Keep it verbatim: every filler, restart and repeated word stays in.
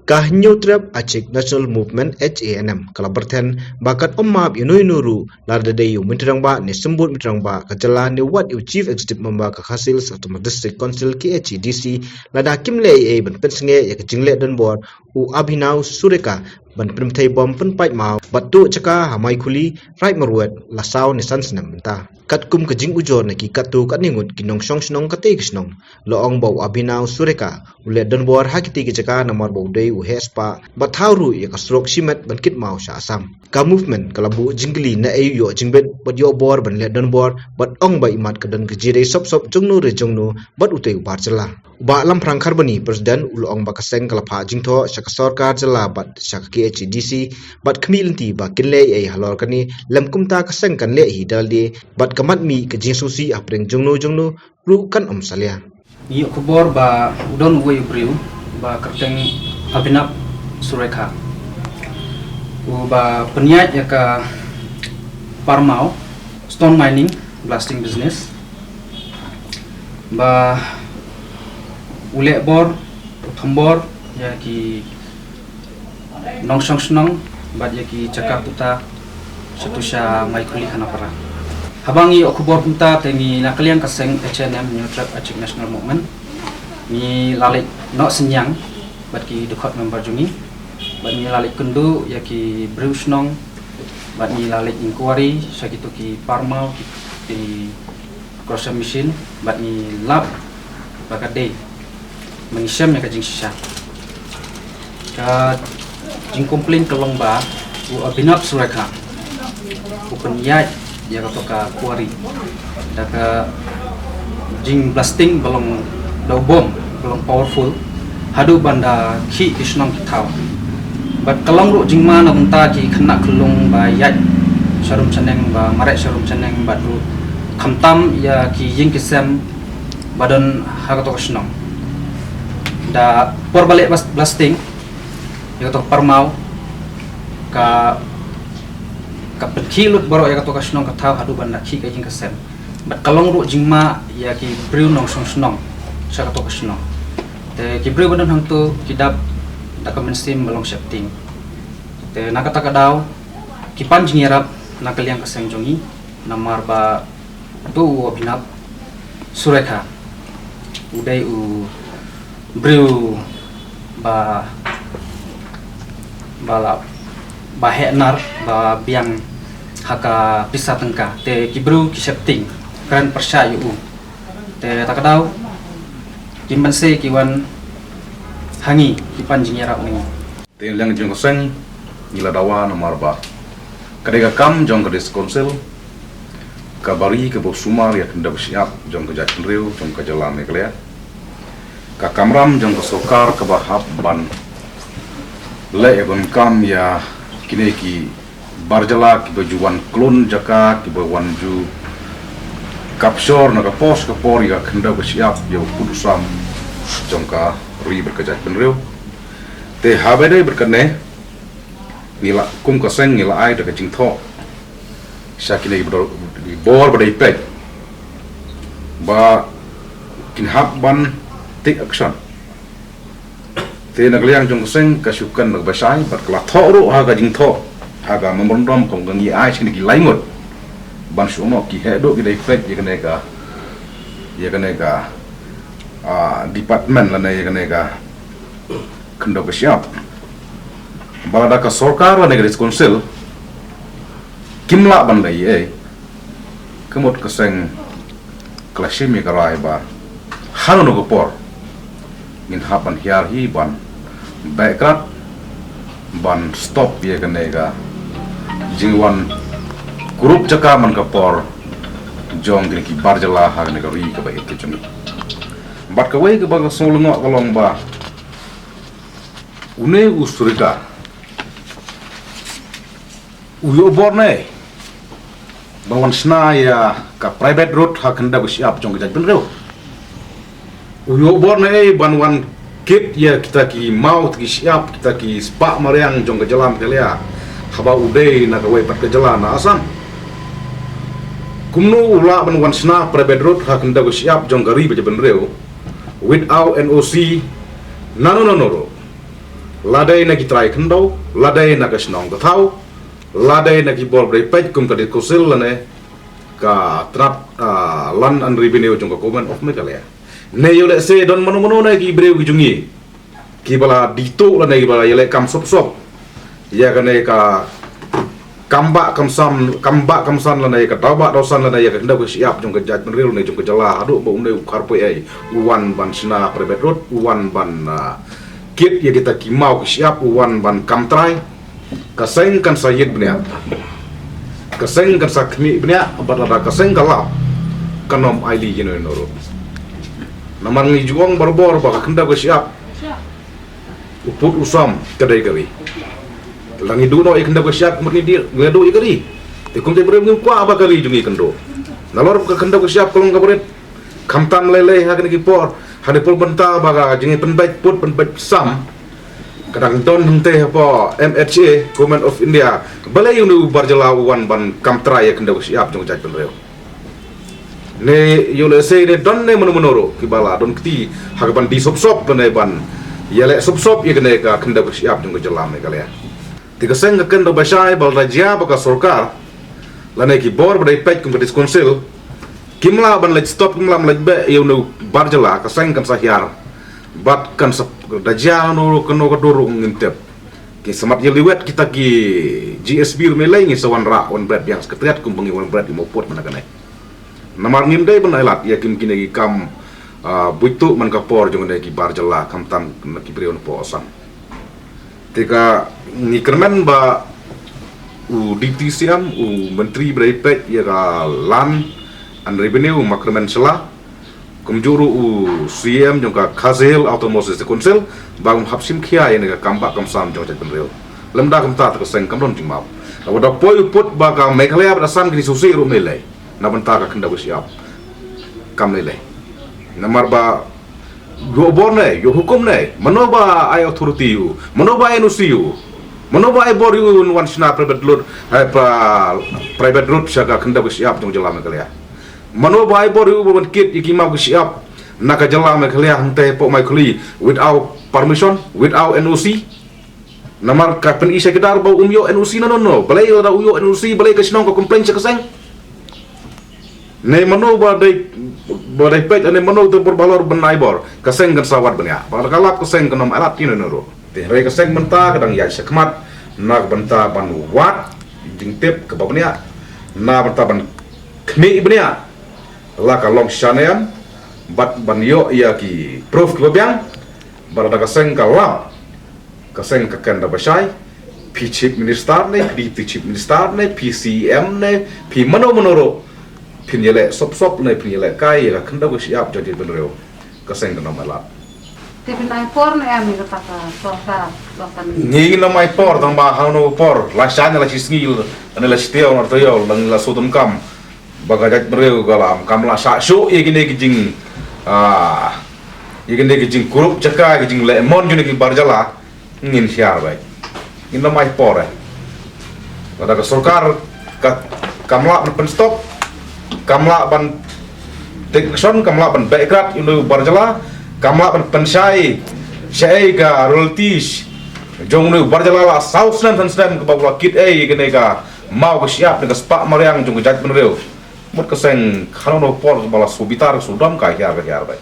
Ka Hynñiewtrep Achik National Movement, H A N M, ka la byrthen ba kat ym map ïa uno uno ruh, lada dei u Myntri Rangbah ne Symbud Myntri Rangbah ka jylla ne wat ïa u Chief Executive Member ka Khasi Hills Autonomous District Council, K H A D C, lada kim leh ei ei ban pynsangeh ïa ka jingleh donbor u Abhinav Sureka ban pynbthei bom pynpait maw bad tuh jaka ha Maikhuli, Raid Marwet, la saw ne san snem mynta. Katkum ka jingujor na ki katto katne ngut ki nongshong shnong katei ka shnong, la ong ba u Abhinav Sureka u leh donbor ha kitei ki jaka namar ba u dei u heh spah bad thaw ruh ïa ka surok shimet ban kit maw sha Assam. Ka movement ka la buh jingkylli na ei u ïoh jingbit bad ïoh bor ban leh donbor, bad ong ba imat ka don ka jingdei sop sop jongno re jongno bad utei u bar jylla. U Bah Lamphrang Kharbani, President, u la ong ba ka seng ka la phah jingthoh sha ka sorkar jylla bad sha ka K H A D C bad khmih lynti ba kin leh ei ei halor kane, lym kumta ka seng kan leh hi da lade bad ka mat mih ka jingsngewsih hapdeng jongno jongno ruh kan ym salia. Ngi ïoh khubor ba u don uwei u briew ba kyrteng Abhinav Sureka, uba pynïaid ïa ka parmaw, stone mining, blasting business, ba u leh bor, u thombor ïa ki nongshong shnong bad ïa ki jaka puta shatu sha Maikhuli Khanapara. Haba ngi ïoh khubor kumta te ngi na ka liang ka seng H A N M, Hynñiewtrep Achik National Movement, ngi la leit noh synñiang bad ki dkhot member jong ngi, bad ngi la leit kynduh ïa ki briew shnong, bad ngi la leit inquiry sha kito ki parmaw, ki, ki crusher machine, bad ngi lap ba ka dei, ba ngi shem ïa ka jingshisha. Ka jingcomplain ka long ba u Abhinav Sureka u pynïaid ïa kato ka quarry da ka jingblasting ba long, da u bom ba long powerful, haduh ban da khih ki shnong ki thaw. Bad ka long ruh jingma na bynta ki khynnah khyllung ba ïaid sharum shaneng, ba mareh sharum shaneng, bad ruh khamtam ïa ki ïing ki sem ba don ha kato ka shnong. Da por ba leh blas-, blasting ïa kato ka parmaw, ka, ka pynkhih lut baroh ïa kato ka shnong ka thaw haduh ban da khih ka ïing ka sem. Bad ka long ruh jingma ïa ki briew nongshong shnong sha kato ka shnong. Te ki briew ba don hangto ki dap da ka mynsiem ba long sheptieng. Te na kata ka daw ki pan jingïarap na ka liang ka seng jong ngi, namar ba uto u Abhinav Sureka u dei u briew ba, ba la, ba heh nar, ba biang ha ka pisa tyngka. Te ki briew ki sheptieng, kren pyrshah ïa u. Te kata ka daw ki mynsiem ki wan ha ngi, ki pan jingïarap na ngi. Te na liang jong ka seng ngi la dawa namar ba ka dei ka kam jong ka District Council kaba ri kaba sumar ïa ka khyndew ka shyiap jong ka jaitbynriew jong ka jylla Meghalaya. Ka kamram jong ka sorkar kaba hap ban leh ïa ka kam ïa kine ki bar jylla kiba ju wan klun jaka, kiba wan ju capture na ka por sha ka por ïa ka khyndew ka shyiap, ïa u kut u sam jong ka ri bad ka jaitbynriew. Te haba ïadei bad kane, ngi la, kum ka seng ngi la ai da ka jingthoh sha kine ki bor, ki bor ba dei peit ba kin hap ban take action. Te na ka liang jong ka seng ka shu kren na kaba shai, bad ka la thoh ruh ha ka jingthoh, ha ka memorandum kum ka ngi ai sha kine ki lai ngut ban shu ong ki heh duh ki dei peit ïa kane ka, ïa kane ka, ah, department lane ïa kane ka khyndew ka shyiap. Ba lada ka sorkar lane ka District Council kim lah ban leh ei ei, ka mut ka seng ka la shim ïa ka rai ba hano hano ka por ngin hap ban hiar hi ban beh krad, ban stop ïa kane ka jingwan kurup jaka man ka por jong kine ki bar jylla ha kane ka ri kaba ïeit ka jong ngi. Bad kawei kaba ka sngew lyngngoh ka long ba une u Sureka u ïoh bor ne ban wan shna ïa ka private road ha khyndew ka shyiap jong ka jaitbynriew. U ïoh bor ne ei ban wan kit ïa kita ki maw, kita ki shyiap, kita ki spah mariang jong ka jylla Meghalaya haba u dei na kawei pat ka jylla na Assam. Kumno u lah ban wan shna private road ha khyndew ka shyiap jong ka ri bad jaitbynriew without N O C nano nano ruh? Lada na ki trai khyndew, lada na ka shnong ka thaw, lada na ki bor ba dei peit kum ka District Council lane ka tnat, ah, Land and Revenue jong ka Government of Meghalaya. Ne ïoh lehse don mano mano na ki briew ki jong ngi kiba la dei tuh lane kiba la ïaleh kam sop sop ïa kane ka kam bah kam san, kam bah kam san lane ka daw bah daw san lane ïa ka khyndew ka shyiap jong ka jaitbynriew ne jong ka jylla haduh ba une u kharpoi ei u wan ban shna private road, u wan ban, ah, kit ïa kita ki maw ki shyiap, u wan ban kam trai. Ka seng kan sa ïit bniah, ka seng kan sa khmih bniah, bad lada ka seng ka lap kan ym ailad ïa no ïa no ruh. Namar ngi ju ong barabor ba ka khyndew ka shyiap, u pud u sam ka dei ka ri. Lada ngi duh noh ïa ka khyndew ka shyiap, ka mut ngi dei ngi duh ïa ka ri. Te kum jaitbynriew ngim kwah ba ka ri jong ngi kan duh. Nalor ka khyndew ka shyiap ka long kaba rit. Khamtam lei lei ha kine ki por, ha kine por mynta ba ka jingpynbeit pud pynbeit sam ka dang don hangtei hapoh M H A, Government of India. Balei une u bar jylla u wan ban kam trai ïa ka khyndew ka shyiap jong ka jaitbynriew? Ne ïoh lehse ne don ne mano mano ruh kiba la don kti ha kaban dei sop sop lane ban ïaleh sop sop ïa kane ka khyndew ka shyiap jong ka jylla Meghalaya. Te ka seng ka kynduh ba shai ba lada jia ba ka sorkar lane ki bor ba dei peit kum ka District Council kim lah ban leit stop, kim lah ban leit beh ïa une u bar jylla, ka seng kan sa hiar. Bad kan sa da jia hano kano ka dur ruh ngim tip. Ki smat ïa liwet kita ki G S B ruh me lei ngi sa wanrah wanbret biang Secretariat kum ba ngi wanbret ïa u pud mynta kane. Namar ngim dei ban ailad ïa kim kine ki kam, ah, buit tuh man ka por jong kine ki bar jylla khamtam na ki briew na poh Assam. Te ka ngi kyrmen ba u Deputy C M, u Myntri ba dei peit ïa ka Land and Revenue, u Makyrmen Shylla, kumjuh ruh u C M jong ka Khasi Hills Autonomous District Council, ba kum hap shim khia ïa kane ka kam bah kam san jong ka jaitbynriew. Lymda kumta te ka seng kam don jingmap. Lada poi u pud ba ka Meghalaya bad Assam kine shu sih ruh me lei. Na bynta ka khyndew ka shyiap kam lei lei. Namar ba ïoh bor ne, ïoh hukum ne, mano ba ai authority ïa u, mano ba ai N O C ïa u, mano ba ai bor ïa u un wan shna private road, eh, pra-, private road sha ka khyndew ka shyiap jong jylla Meghalaya. Mano ba ai bor ïa u ban kit ïa ki maw ki shyiap na ka jylla Meghalaya hangtei hapoh Maikhuli without permission, without N O C. Namar ka pyni sha ki dar ba um ïoh N O C, no, no, no. Balei lada u ïoh N O C, balei ka shnong ka complain sha ka seng? Ne mano ba dei, ba dei peit, ne mano te bor balor ban ai bor. Ka seng kan sa wad bniah. Ba ka lap ka seng kan ym ailad ïa no ïa no ruh. Te hynrei ka seng mynta ka dang ïaid shakhmat na ka bynta ban wad jingtip kaba bniah, na bynta ban khmih bniah la ka long sha niam bad ban ïoh ïa ki proof kiba biang. Ba lada ka seng ka lap, ka seng ka kynduh ba shai, phi Chief Minister ne, phi Deputy Chief Minister ne, phi C M ne, phi mano mano ruh, phin ïaleh sop sop ne phin ïaleh kai ïa ka khyndew ka shyiap jong jaitbynriew, ka seng kan ym ailad. Te phin ai por ne em ïa kata ka sorkar, sorkar? Ngi ngin ym ai por, tang ba hano por, la shan la shisngi ne la shitaïew ne ar taïew, la ngi la shu donkam ba ka jaitbynriew ka la, kam la shah shuh ïa kine ki jing, ah, ïa kine ki jingkurup jaka, ki jingleh mon jong kine ki bar jylla, ngin hiar beit. Ngin ym ai por eh. Lada ka sorkar ka, kam lah ban pynstop, kam lah ban take action, kam lah ban beh krad ïa une u bar jylla, kam lah ban pynshai shaei ka royalties jong une u bar jylla la saw snem san snem kaba u la kit ei ïa kane ka maw ka shyiap ne ka spah mariang jong ka jaitbynriew. Mut ka seng hano hano por ba la shu bitar, shu dom, ka hiar, ka hiar beit.